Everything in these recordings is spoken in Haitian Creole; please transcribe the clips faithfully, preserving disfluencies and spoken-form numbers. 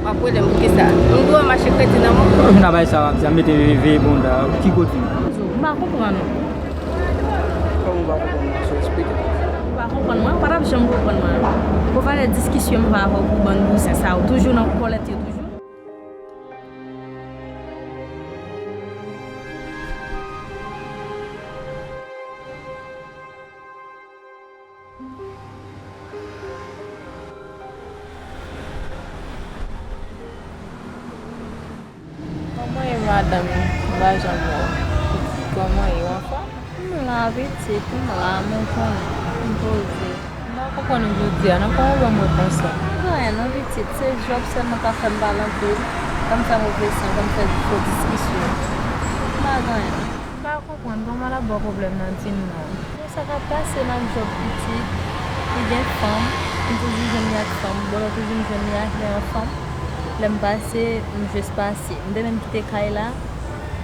W ap rele m poukisa? M dwe mache kredi nan men w? Ou vin a bay sa w ap di a, mete veye bonda, ki kote? M pa konprann ou. Kòman w pa konprann mwen? So, eksplike. Ou pa konprann mwen? Ou pa t ap janm konprann mwen. Pou valè diskisyon m pa avè w pou bann bouzen sa, ou toujou nan kòlèt yo toujou. Kòman ye, madanm? M pa janm wè w. Kòman ye, w anfòm? M la, pitit, m la, men w konnen, m poze. M pa konprann ou jodi a, non, kòman w ban m repons sa? M pa gen anyen non, pitit, se Jòb sèlman k ap fè m pale anpil, k ap fè move san, k ap fè fo diskisyon. M pa gen anyen non. M pa konprann kòman l ap ba w pwoblèm nan, di m non. Bon, sa k ap pase m ak Jòb pitit, li gen fanm, m toujou jwenn li ak fanm, bon, lè toujou m jwenn li ak lè yon fanm, lè m pase, m jis pase. M te menm kite kay la,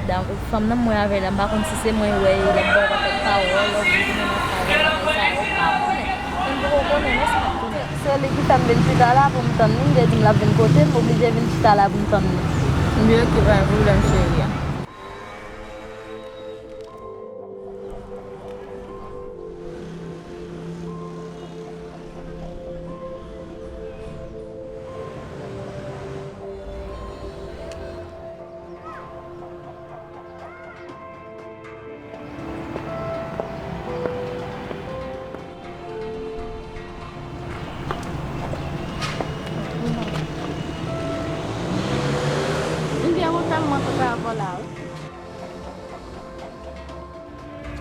dam, fanm nan m wè avè l la, m pa konn si se mwen wè l ap ba w pakèt pawòl, lè w vin tounen nan kay la, bagay sa yo, m pa konnen. Men m poko konnen non si m ap tounen. Se li ki fè m vin chita la pou m tann li, m te di m l ap vin kote m, m oblije vin chita la pou m tann li. M di ok, pa gen pwoblèm, cheri. M byen kontan m rankontre avè w la wi.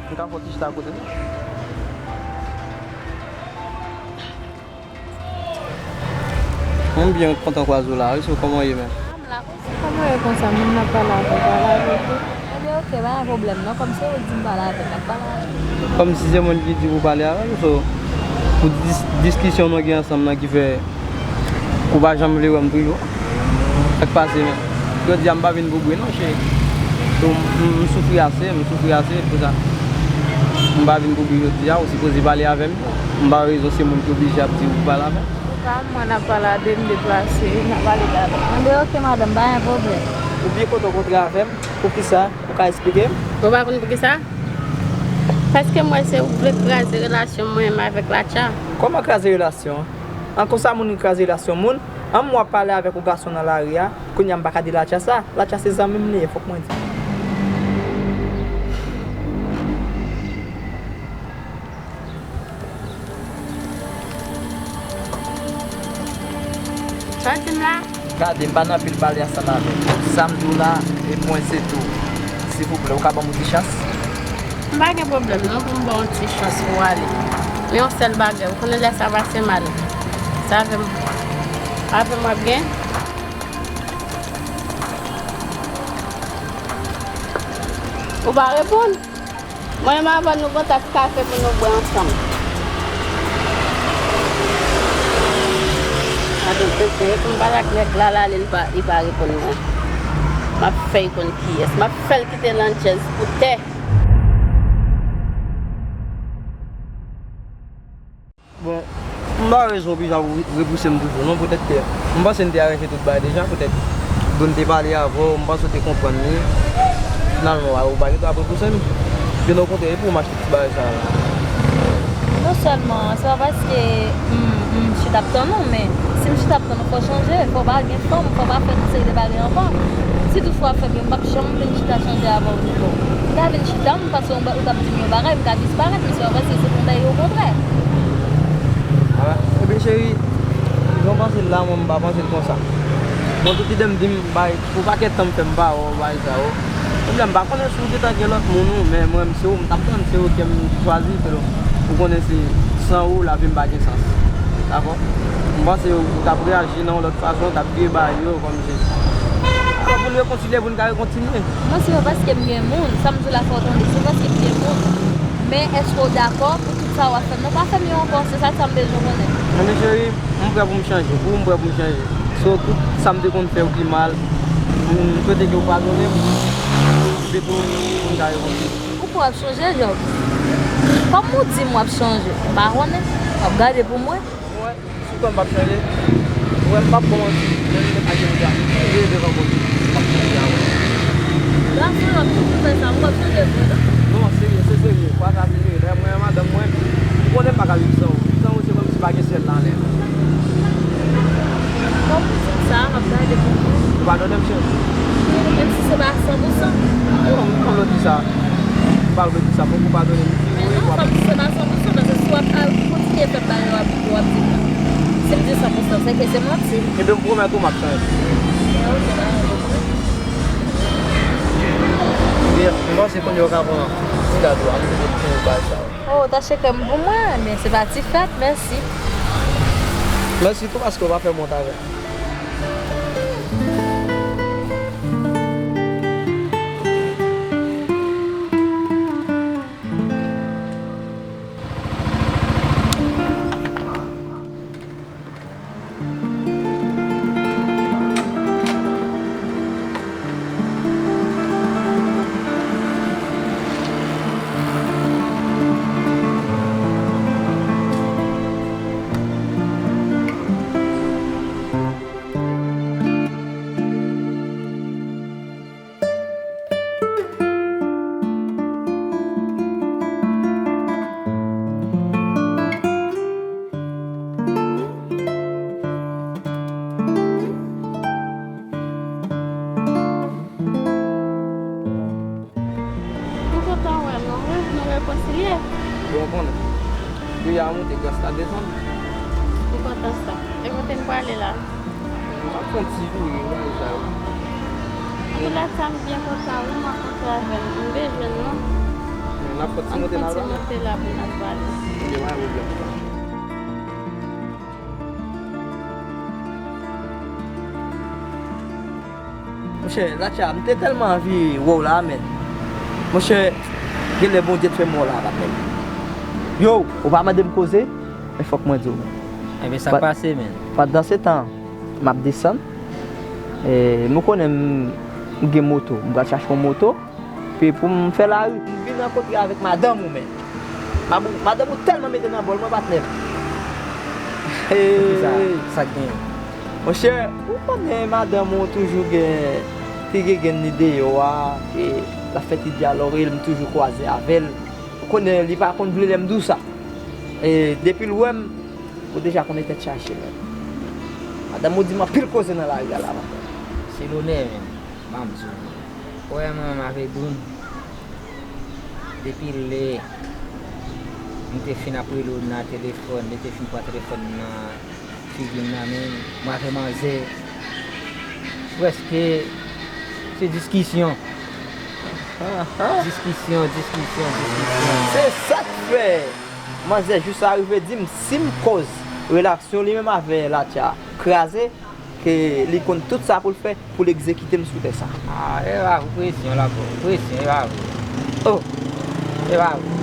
M ka fè w ti chita akote m? M byen kontan kwaze w la wi, so kòman w ye menm? A, m la konsa. Kòman w ye konsa? Moun nan pale avè w, pale avè w tou. Ebyen, ok, pa gen pwoblèm non. Kòm se ou di m pale avè l, m ap pale avè l. Kòm si se mwen ki di pou w pale avè l, so, pou dis-, diskisyon nou gen ansanm nan ki fè ou pa janm vle wè m toujou. Sa k pase menm? Jodi a m pa vin pou bri non, cheri. So, m, m, m soufri ase, m soufri ase pou sa. M pa vin pou bri jodi a, ou sipoze pale avè m tou. M pa rezon se moun ki oblije ap di ou pale avè m. Antouka, mwen n ap pale a de, m deplase, n ap pale talè. Anben, ok, madanm, pa gen pwoblèm. Ou byen kontan kontre avè m? Poukisa? Ou ka eksplike m? Ou pa konn poukisa? Paske m wè se ou k vle kraze relasyon mwen menm avèk Latcha. Kòman kraze relasyon? An konsa moun ki kraze relasyon moun? An m w ap pale avèk yon gason nan lari a, kounye a m pa ka di Latcha sa. Latcha se zanmi m li ye, fòk mwen di. Sa w di m la? Gade, m pa nan pil pale ansanm avè w. Sa m di w la, e pwen se tou. Silvouplè, ou ka ban m yon ti chans? M pa gen pwoblèm non pou m ba w yon ti chans pou w ale. Men yon sèl bagay, ou konnen lè sa pase mal. Sa avè m, avè m w ap gen? Ou pa reponn? Mwen menm avè w nou gen yon tas kafe pou nou bwè ansanm. Gade yon peche, epi m pale ak nèg la, l ale, li pa, li pa reponn mwen. M ap fè l konn kiyès. M ap fè l kite Landjèz pou tè. Bon, m pa wè rezon poukisa w repouse m toujou non, poutèt ke m panse n te aranje tout bagay deja, poutèt bon, m te pale avè w, m panse w te konprann li. Finalman, w pa gen dwa repouse m. Byen okontrè, e pou m achte ti bagay sa a la. Non sèlman, se pa paske m, m chita ap tann ou, men si m chita ap tann ou, fò w chanje, fò w pa gen fanm, fò w pa fè tout seri de bagay ankò. Si toutfwa w ap fè byen, m p ap janm vin chita chanje avè w, non. M ta vin chita, m panse w, ou t ap di m yon bagay, m ka disparèt, men se pa paske se pou m bay ou kontrè. A, ebyen cheri, jan w panse l la, mwen m pa panse l konsa. Bon, tout ide m di m bay, pou pakèt tan m fè m pa wè w, bay sa yo. Ebyen, m pa konnen si w gentan gen lòt moun ou, men mwen, se ou m t ap tann, se ou ke m chwazi, frero. Ou konnen se san ou, lavi m pa gen sans. Dakò? M panse ou t ap reyaji nan yon lòt fason, w t ap kriye bay yo, kòm se. Fò pou n rekonsilye, pou n ka rekontinye. Non, se pa paske m gen moun, sa m di w la fò w tande, se paske m gen moun. Men èske w dakò pou tout sa w ap fè m nan? Pa fè m yo ankò, se sa, sa m bezwen konnen. Ebyen cheri, m prè pou m chanje. Pou ou, m prè pou m chanje. So, tout sa m te konn fè ou ki mal, m swete ke w padone m. Epi tou, pou n ka rekonsilye. Ou kwè w ap chanje, Jòb? Kòm ou di m w ap chanje, m pa konnen. W ap gade pou mwen. Ou wè, si w kwè m p ap chanje, ou wè m p ap ba w manti, mwen menm ak yon Tande m cheri. Menm si se pa san pou san. Yo, m pa vle di sa. M pa vle di sa. Fòk ou padone m. Men non, fò m di se pa san pou san, paske si w ap al kontinye fè m bagay w ap, w ap di m nan. Si m di san pou san, se ke se manti. Ebyen, m pwomèt ou m ap chanje. Ok, dakò. Ebyen, m panse kounye a w ka pran ti gaz ou a, m te di w bagay sa yo. Oh, tache krèm pou mwen, men se pa ti fèt, mèsi. Mèsi tou paske w pa fè m wont avè l. M kontan wè nou, wi, nou rekonsilye. Bon, konnen. Peyi a monte, gaz la desann. M kontan sa. E kote n prale la? M ap fè yon ti vire, wè sa yo. Pou lè sa, m byen kontan, wi, m ap monte avè l. M bezwen l, non. N ap fè ti monte la, pou n al pale. Ok, pa gen pwoblèm. Monchè, Latya, m te tèlman anvi wè w la, men. Monchè, genlè Bondye t fè m wè w la, patnè. Yo, ou pa mande m koze, men fòk mwen di w, men. Ebyen, sa k pase, men? Pandansetan, m ap desann, e, nou konnen m, m gen moto, m pral chache yon moto. Epi pou m fè lari, m vin rankontre avèk madanm ou, men. Mab-, madanm ou tèlman mete nan bòl mwen, patnè m. Sa, sa k genyen? Monchè, ou konnen madanm ou toujou gen ti gengenn li deyò a, e l ap fè ti dyalòg, e m toujou kwaze avè l. Ou konnen li pa konn vle lè m di w sa. E depi l wè m, ou deja konnen tèt chaje, men. Madanm ou di m anpil koze nan lari a la, patnè m. Se lonè, men. Ban m di w. Wè, mwen menm avèk Brune, depi lè m te fin ap rele w nan telefòn, li te fin pran telefòn nan figi m nan men m, mwen avè manzè, prèske se diskisyon. Diskisyon, diskisyon, diskisyon. Se sa k fè manzè jis arive di m si m koz relasyon li menm avè Latya kraze, ke li konn tout sa pou l fè pou l egzekite m sou tè sa. Ah, e pa vre, presyon la, bro. Presyon, e pa vre. Oh! E pa vre.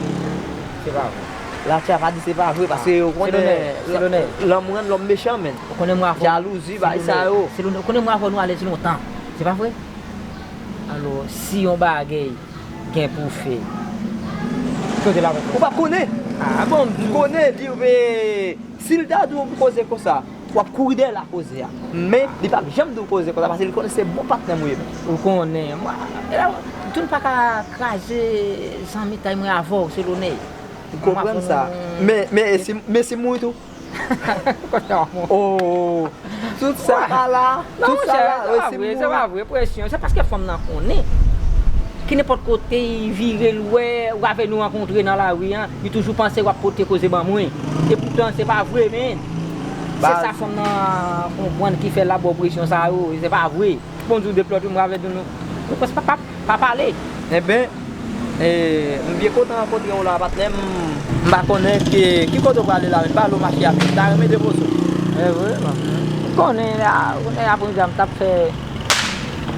Se pa vre. Latya pa di se pa vre, paske yo konnen lòm rann lòm mechan, men. Ou konnen mwen avè w. Jalouzi, bagay sa yo. Se lonè, ou konnen mwen avè w nou alèz lontan. Se pa vre? Alò, si yon bagay gen pou fè, kote la pou fè? Ou p ap konnen. Ah, bon, m konnen, li, si l ta di w koze konsa, w ap kouri dèyè l ak koze a. Men, li p ap janm di w koze konsa, paske li konnen se bon patnè m ou ye, men. Ou konnen, mwen, e la, tou n pa ka kraze zanmitay mwen avè w, se lonè. M konprann sa. Men, men, e si, men si m mouri tou? Kote w mouri? Oh, tout sa pa la, tout sa la, se pa vre, se pa vre, presyon. Se paske fanm nan konnen. Ki nenpòt kote li vire, l wè, ou avè nou rankontre nan lari a, li toujou panse w ap pote koze ban mwen. Epoutan, se pa vre, men. Se sa fanm nan konprann ki fè l ap ba w presyon sa yo, se pa vre. Bon, di w de plòt, wi, m avè nou, nou prèske pa, pa, pa pale. Enben, e, m byen kontan rankontre w la, patnè m. M pa konnen ki, ki kote w prale la, men m pa vle w mache a pye. M ta renmen depoze w. E vre, bon. M konnen la, ou konnen apremidi a m t ap fè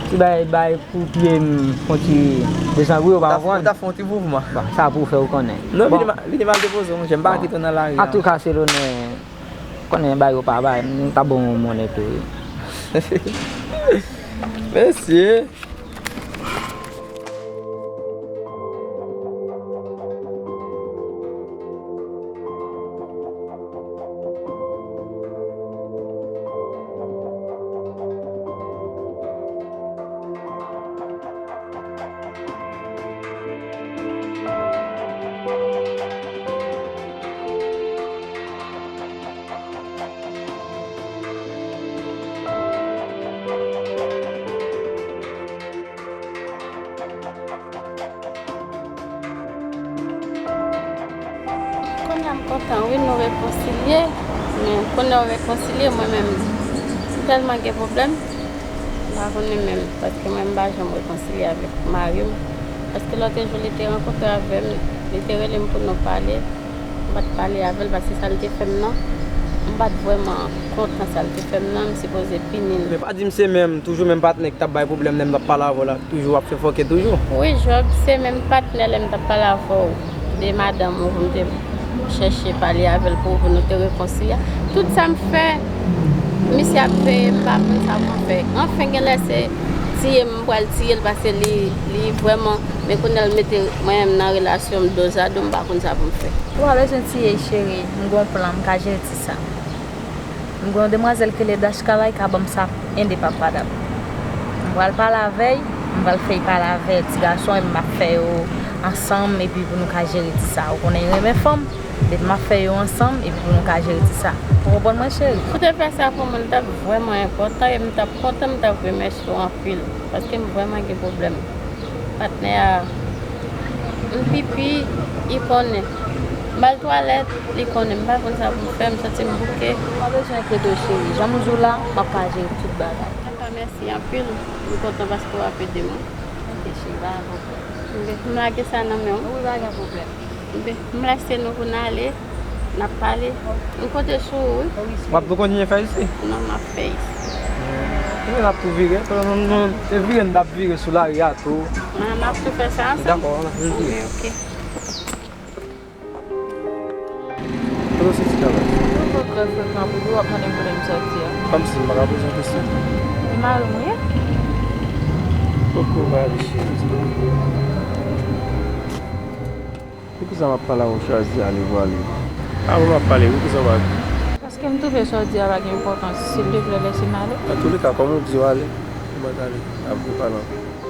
ti bay, bay pou pye m, fè yon ti desann, wi, ou pa konprann. Ou t ap fè yon ti mouvman. Bon, sa pou w fè, ou konnen. Non, vini m al depoze w, monchè, m pa kite w nan lari a. Antouka, se lonè. Konnen bagay yo pa bay, m ta bon yon monnen tou wi. Mesye. Kontan wi, nou rekonsilye, men kounye a w rekonsilye, mwen menm, m tèlman gen pwoblèm, m pa konnen menm, paske mwen m pa janm rekonsilye avèk mari m, paske lòt jou li te rankontre avè m, li te rele m pou nou pale, m pa t pale avè l, paske sa l te fè m nan, m pa t vrèman kontan sa l te fè m nan, m sipoze pini l. Men pa di m se menm, toujou menm patnè ki t ap bay pwoblèm lè m t ap pale avè w la. Toujou w ap fè fòkè toujou? Wi, Job, se menm patnè lè m t ap pale avè w de madanm ou pou m te chèche pale avè l pou, pou nou te rekonsilye. Tout sa m fè, misye ap veye m, m pa konn sa pou m fè. Anfen, genlè se tiye m, m pral tiye l paske li, li vrèman, men kounye a l mete mwen menm nan relasyon m dozado, m pa konn sa pou m fè. Ou pa bezwen tiye, cheri, m gon plan, m ka jere ti sa. M gen yon demwazèl ki rele Dashka la, li ka ban m sa ende pa padap. M pral pale avè l, m pral fè l pale avè ti gason, epi m ap fè yo ansanm, epi pou nou ka jere ti sa. Ou konnen l renmen fanm, epi m ap fè yo ansanm, epi pou nou ka jere ti sa. Ou konprann mwen, cheri? Si w te fè sa pou mwen, li t ap vrèman enpòtan, e m t ap kontan, m t ap remèsye w anpil, paske m vrèman gen pwoblèm. Patnè a, m pipi, li konnen. M al twalèt, li konnen. M pa konn sa pou m fè, m santi m bouke. Ou pa bezwen enkyete w, cheri. Jan m di w la, m ap ka jere tout bagay. Dakò, mèsi anpil. M kontan paske w ap ede mwen. Ok, cheri, pa gen pwoblèm. Oke, m lage sa nan men w. Wi, pa gen pwoblèm. Oke, m lèse nou pou n ale. N ap pale. M konte sou ou, wi. W ap tou kontinye fè isi? Non, m ap fè isi. Ebyen, n ap tou vire. Non, non, non, e vire n t ap vire sou lari a tou. Nan, n ap tou fè sa ansanm. Dakò, n ap vin vire. Oke, oke. Kote w soti, Carlos? Ou twò frekan pou ou, w ap mande m kote m soti a. Kòmsi m pa ka poze yon kesyon? E mari m ou ye? Poko mari, cheri. Poukisa m ap pale avè w, w chwazi ale vwale? Avè w m ap pale, poukisa w pa di? Paske m twouve sa w di a pa gen enpòtans. Silteplè, lèse m ale. Antouleka, kòman w di w ale, ou mèt ale. Ap vin pale ankò.